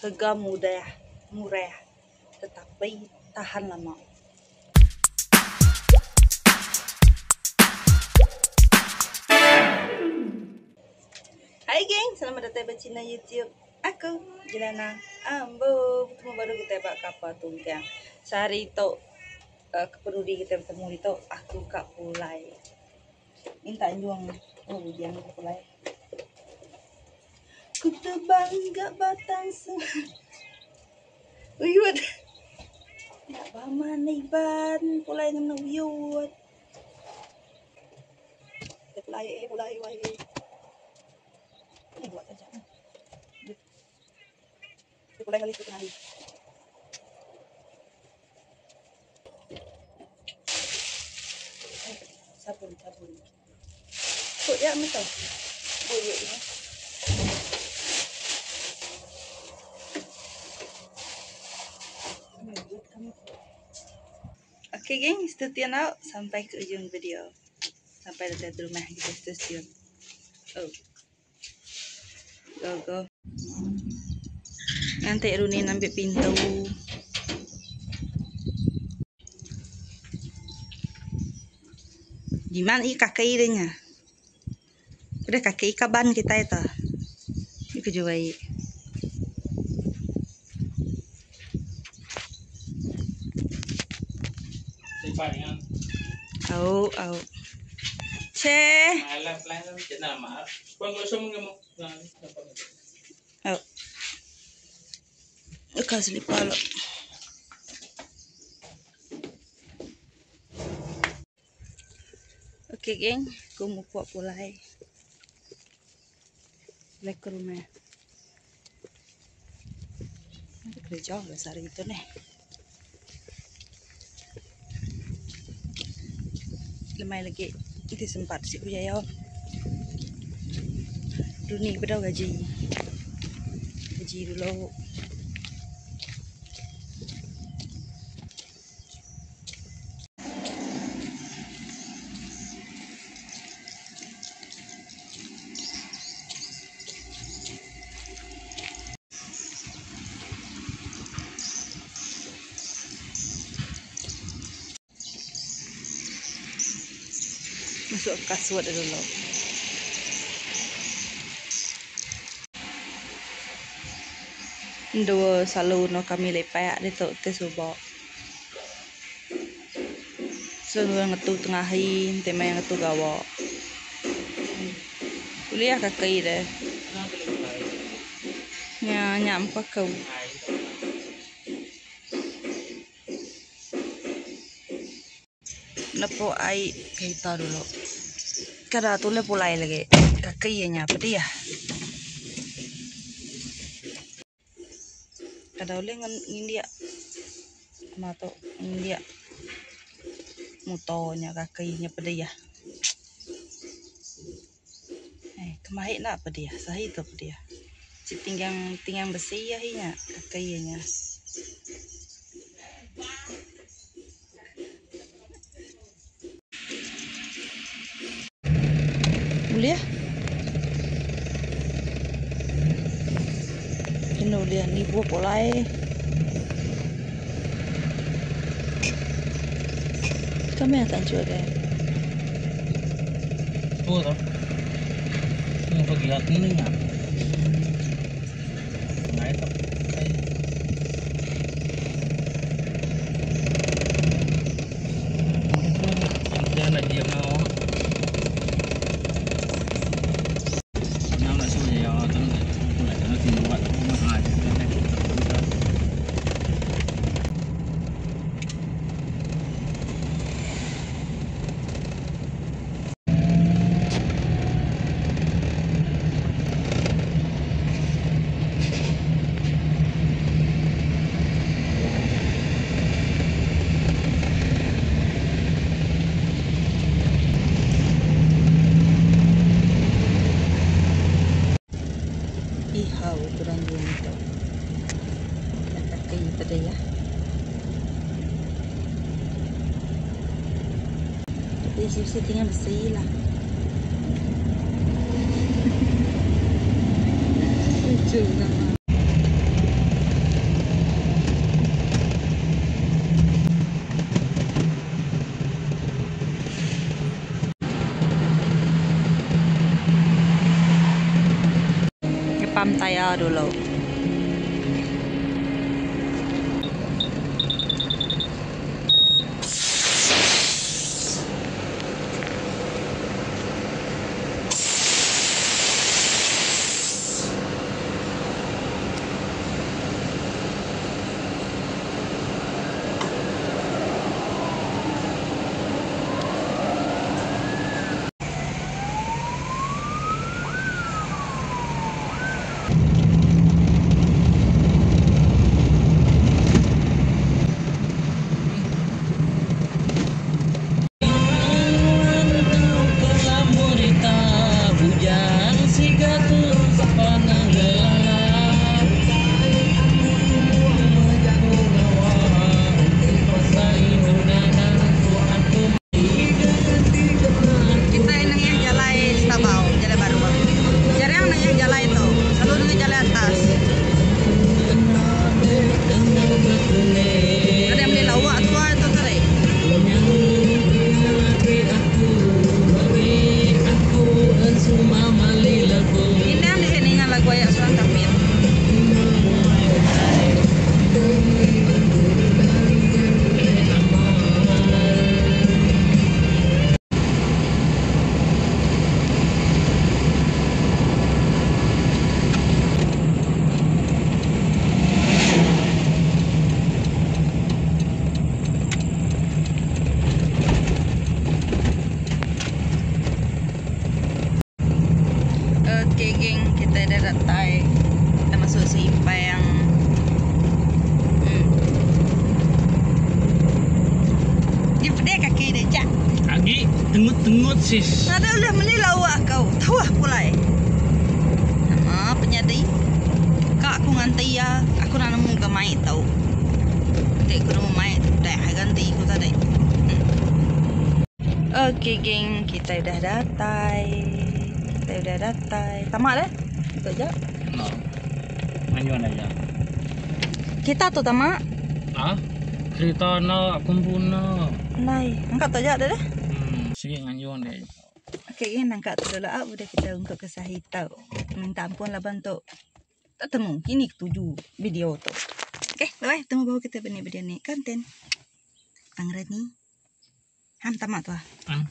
Rega mudah, murah tetapi tahan lama. Hai geng, selamat datai ba channel YouTube aku, Jelana Ambo. Betemu baru kitai ba kapal tunggang. Sehari tu uhh kepenudi kitai betemu ditu aku ka pulai. Minta anjung oh bujang ku pulai. Ku tebang ga batang sungai. Uyut. Nya ba manah iban pulai ngena uyut. Pulai pulai wai. Ni buat saja. Pulai ngalih tu hari. Sabun sabun. Ku dia meh tu. Uyut nya. Okay geng, stay tune out sampai ke ujung video. Sampai datai di rumah kita stay tune. Oh. Go go. Nganti Runin ambil pintu. Jiman i kaki dia nya. Udah kaki kaban kitai tu. Ni ke juai. Au au. Che. Au. Ka selipar lo. Ok geng, ku mupuk pulai. Pulai ke rumah. Ada kereja lah sehari tu neh. Lemai lagi enti sempat sik ku jaya. Duni bedau gaji. Gaji dulu. Masuk kasut dulu. Endur selalu endur kami lepak ditu ti suba. Selalu ngetu tengah hari enti maya ngetu gawa. Ulih kaki deh. Nya nya muka aku. Lepo ai kerita dulu. Kada tulih pulai lagi kaki iya nya pedih. Kada ulih ngindik nama tu ngindik muto nya kaki nya pedih. Eh kemahi enda pedih sahi tu pedih. Tinggang tinggang besi ahi nya kaki nya. Ulih. Kena ulih nibuh pulai. Kami akan jual deh. Tu tu. Ni pergi hati ni nya. Ngai tak. Dia nak diam mau. Nak suruh dia tu nak nak buat mahal. Ihau orang tu. Kaki pada ya. Tapi sisi tinggal besi lah. Lucu nama. raya dulu. Kitai nengah jalai Stabau, jalai baru. Jarang nengah jalai tu, selalu nengah jalai atas. Kada meli lawak tua tu tadi. Rindang deh ninga lagu ayak surang kapit. Okay geng, kita dah datai. Kita masuk Simpang. Dia pedih kaki dia jak. Agi tengut-tengut sis. Nadai ulih meli lawa kau. Tauh pulai. Nama penyadi? Ka aku nganti iya, aku enda nemu ga mai tau. Enti aku nemu mai udah ganti ku tadi. Okay geng, kita udah datai. Kita udah datai. Tama deh. Itu aja. No. Manyuan aja. Kita tu tama. Ah? Kereta no, aku pun no. Nai, angkat tu aja deh. Sigi nganjung deh. Okay geng, nangka tu dulu ah udah kita ungkup ke sahi tau. Minta ampun laban tu. Tak temu kini ketuju video tu. Okay, bye bye. Temu baru kita benih video ni konten. Pangrani. Ham tamat tu ah. Hmm.